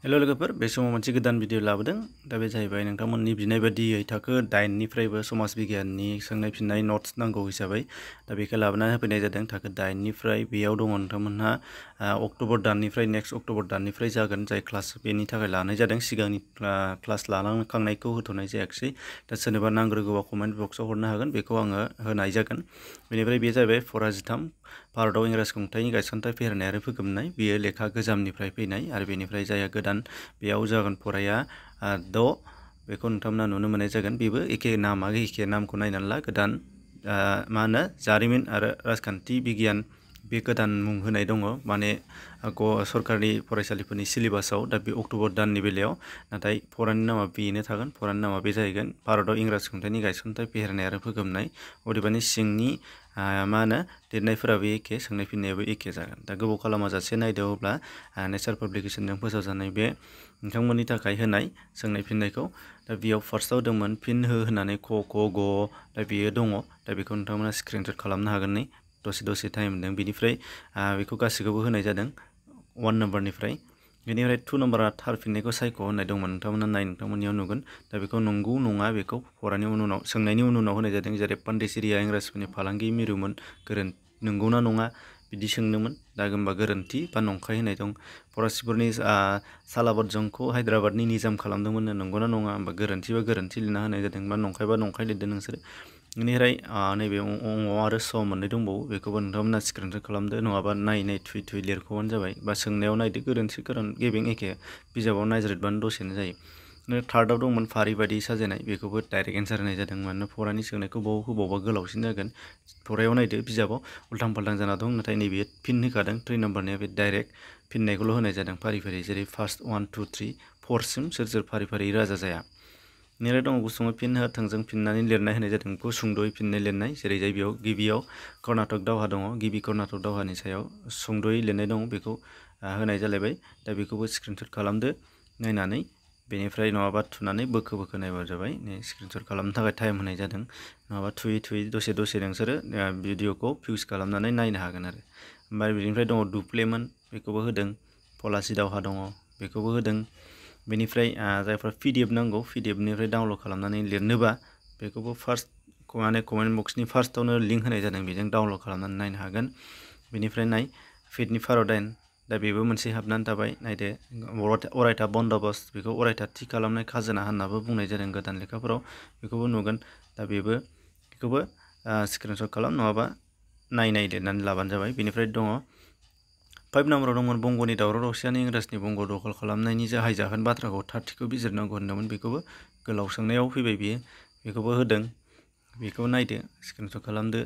Hello लोगोफोर बे समाव मोनसे गोदान भिडिअ लाबोदों दा बे जाहैबाय नोंथांमोननि बिनाय बायदियै थाखो 8 निफ्रायबो समाज बिगियाननि सोंनाय फिननाय नोट्स नांगौ हिसाबै दा बेखौ लाबोना होफैनाय जादों थाखो 8 निफ्राय बेयाव दङ नोंथांमोनहा अक्ट'बर दाननिफ्राय नेक्स्ट अक्ट'बर दाननिफ्राय जागोन जाय क्लास बेनि थाखाय लानाय जादों सिगांनि क्लास लालांखांनायखौ होथ'नाय जायाखै दा सोरनोबा नांग्रोगौबा कमेन्ट बक्सआव हरनो हागोन बेखौ आङो होनाय जागोन बेनिफ्राय बे जाहैबाय फरा 13 भारताव इंराज खुंथायनि गायसनथाय फेहेरनाय आरो फोगोमनाय बेयो लेखा गोजामनिफ्राय फैनाय आरो बेनिफ्राय जाया गोदान बेयाव जागोन फराया 6 बेखौ नोंथांमोना नुनो मोननाय जागोन बेबो एखे नामा एखे नामखौ नायनानै ला गोदान मा होनो जारिमिन आरो राजखान्थि बिगियान बे गोदान मुं होनाय दङ माने सरकारनि फरायसालिफोरनि सिलेबासाव दा बे अक्ट'बर दाननि बेलायाव नाथाय फरानि नामा बेनो थागोन फरानि नामा बे जाहैगोन भारताव इंराज खुंथायनि गायसनथाय फेहेरनाय आरो फोगोमनाय अदेबानि सिंनि मा होनो लिरनायफोराबो एखे सोंनाय फिननायाबो एखे जागोन दा गोबाव खालामाजासे नायदो अब्ला नेचार पाब्लिकेसनजों फोसावजानाय बे नोंथांमोननि थाखाय होनाय सोंनाय फिननायखौ दा बेयाव फार्स्टआव दंमोन फिन हो होननानै क ख ग दा बेयो दङ दा बेखौ नोंथांमोना स्क्रिनशट खालामनो हागोन नै दसे टाइम मोनदों बेनिफ्राय बेखौ गासैखौबो होनाय जादों 1 नम्बरनिफ्राय बेनिफ्राय 2 नम्बरा थार फिननायखौ सायख' होननाय दंमोन नोंथांमोना नोंथांमोननियाव नुगोन दा बेखौ नंगौ नङा बेखौ फरानि उनाव सोंनायनि उनाव होनाय जादों जेरै पन्डिचेरिया इंराजफोरनि फालांगि मिरुमोन नंगौना नङा बिदि सोंदोंमोन दा होनबा गोरोन्थि बा नंखाय होनाय दं फरासिफोरनि सालाबत जंखौ हायद्राबादनि निजाम खालामदोंमोन नंगौना नङा होनबा गोरोन्थि लिरना होनाय जादों बा नंखाय लिरदों नोंसोर बेनिफ्राय नैबे अ आरो स मोननै दंबावो बेखौबो नोंथांमोना स्क्रिनशट खालामदो नङाबा नायै थुयै लिरख'बानो जाबाय बा सोंनायाव नायदो गोरोन्थि गेबें एखे बिजाबाव नायज्रेदबानो दसेनो जायो थार्डआव दंमोन फारि बायदि साजायनाय बेखौबो डाइरेक्ट एन्सार होनाय जादों मानोना फरानि सोंनायखौ बाव होबावबा गोलावसिन जागोन फरायाव नायदो बिजाबाव उल्थां फाल्थां जाना दं नाथाय नैबे फिन होखादों 3 नम्बरनिया बे डाइरेक्ट फिननायखौल' होनाय जादों फारि जेरै फार्स्ट 1 2 3 4 सिम सोर फारि राजा जाया नेराय दङ गुसुङै फिन हो थोंजों फिननानै लिरनाय होनाय जादों बेखौ सुंद'यै फिननाय लिरनाय जेरै जाय बेयाव गिबियाव कर्नाटक दावहा दङ गिबि कर्नाटक दावहानि सायाव सुंद'यै लिरनाय दङ बेखौ होनाय जालायबाय दा बेखौबो स्क्रिनशट खालामदो नायनानै बेनिफ्राय नङाबा थुनानै बोखो नायबानो जाबाय स्क्रिनशट खालामनो थाखाय टाइम होनाय जादों नङाबा थुयै दसे नोंसोरो भिडिअखौ पिउस खालामनानै नायनो हागोन आरो ओमफ्राय बेनिफ्राय दङ दुप्लेमोन बेखौबो होदों पलासि दावहा दङ बेखौबो होदों बेनिफ्राय जायफ्रा पिडिएफ नांगौ पिडिएफनिफ्राय डाउनलड खालामनानै लिरनोबा बेखौबो फार्स्ट कमेन्ट बक्सनि फार्स्टआवनो लिंक होनाय जादों बेजों डाउनलड खालामनानै नायनो हागोन बेनिफ्राय फिटनि फार'दाइन दा बेबो मोनसे हाबनानै थाबाय नायदो अरायथा बन्द'बस्त बेखौ अरायथा थि खालामनाय खाजोना होननाबो बुंनाय जादों गोदान लेखाफोराव बेखौबो नुगोन दा बेखौबो स्क्रिनशट खालाम नङाबा नायै लिरनानै लाबानो जाबाय बेनिफ्राय दङ 5 नम्बराव दंमोन बंग'नि दावराव दावसियानो इंराजनि बंग' दखल खालामनायनि जाहाय जाहोन बाथ्राखौ थारथिखौ बिजिरनांगौ होनदोंमोन बेखौबो गोलाव सोंनायाव फैबाय बेखौबो होदों बेखौ नायदो स्क्रिनशट खालामदो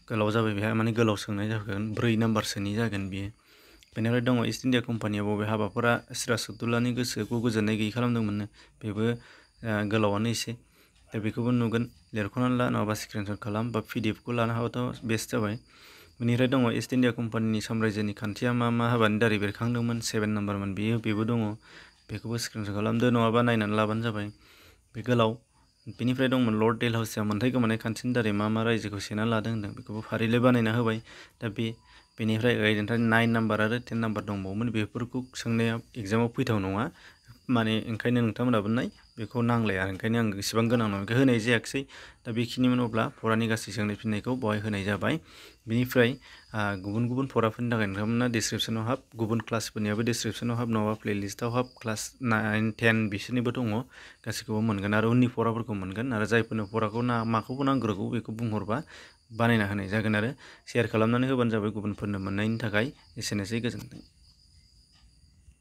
गोलाव जाबाय बेहा माने गोलाव सोंनाय जागोन 4 नम्बरसोनि जागोन बेयो बेनिफ्राय दङ इस्ट इन्डिया कम्पानिया बबे हाबाफोरा सिराजउद्दौलानि गोसोखौ गोजोननाय गैयै खालामदोंमोन बेबो गोलावानो एसे दा बेखौबो नुगोन लिरख'नानै ला नङाबा स्क्रिनशट खालाम बा पिडिएफखौ लानो हाबाथ' बेस्ट जाबाय बेनिफ्राय दङ इस्ट इन्डिया कम्पानिनि साम्रायजोनि खान्थिया मा हाबानि दारै बेरखांदोंमोन 7 नम्बरमोन बेबो दङ बेखौबो स्क्रिनशट खालामदो नङाबा नायनानै लाबानो जाबाय बे गोलाव बेनिफ्राय दंमोन लर्ड डेलहाउसिया मोन्थाइ गोमानाय खान्थिनि दारै मा रायजोखौ सेना लादों होनदों बेखौबो फारिलाइ बानायना होबाय दा बेनिफ्राय 9 नम्बर आरो 10 नम्बर दंबावोमोन बेफोरखौ सोंनाया एगजामाव फैथाव नङा माने ओंखायनो नोंथांमोनाबो बेखौ नांलाया ओंखायनो आं इसेबां गोनां नङा बेखौ होनाय जायाखिसै दा बेखिनिमोन अब्ला फरानि गासै सोंनाय फिननायखौ बेवहाय होनाय जाबाय बेनिफ्राय गुबुन फराफोरनि थाखाय नोंथांमोना डिसक्रिपसनाव हाब गुबुन क्लासफोरनियाबो डिसक्रिपसनाव हाब नङाबा प्लेलिस्टआव हाब क्लास 9 10 बिसोरनिबो दङ गासैखौबो मोनगोन आरो उननि फराफोरखौ मोनगोन आरो जायफोरनो फराखौ माखौबो नांग्रोगौ बेखौ बुंहरबा बानायना होनाय जागोन आरो शेयार खालामनानै होबानो जाबाय गुबुनफोरनो मोननायनि थाखाय एसेनोसै गोजोन्थों।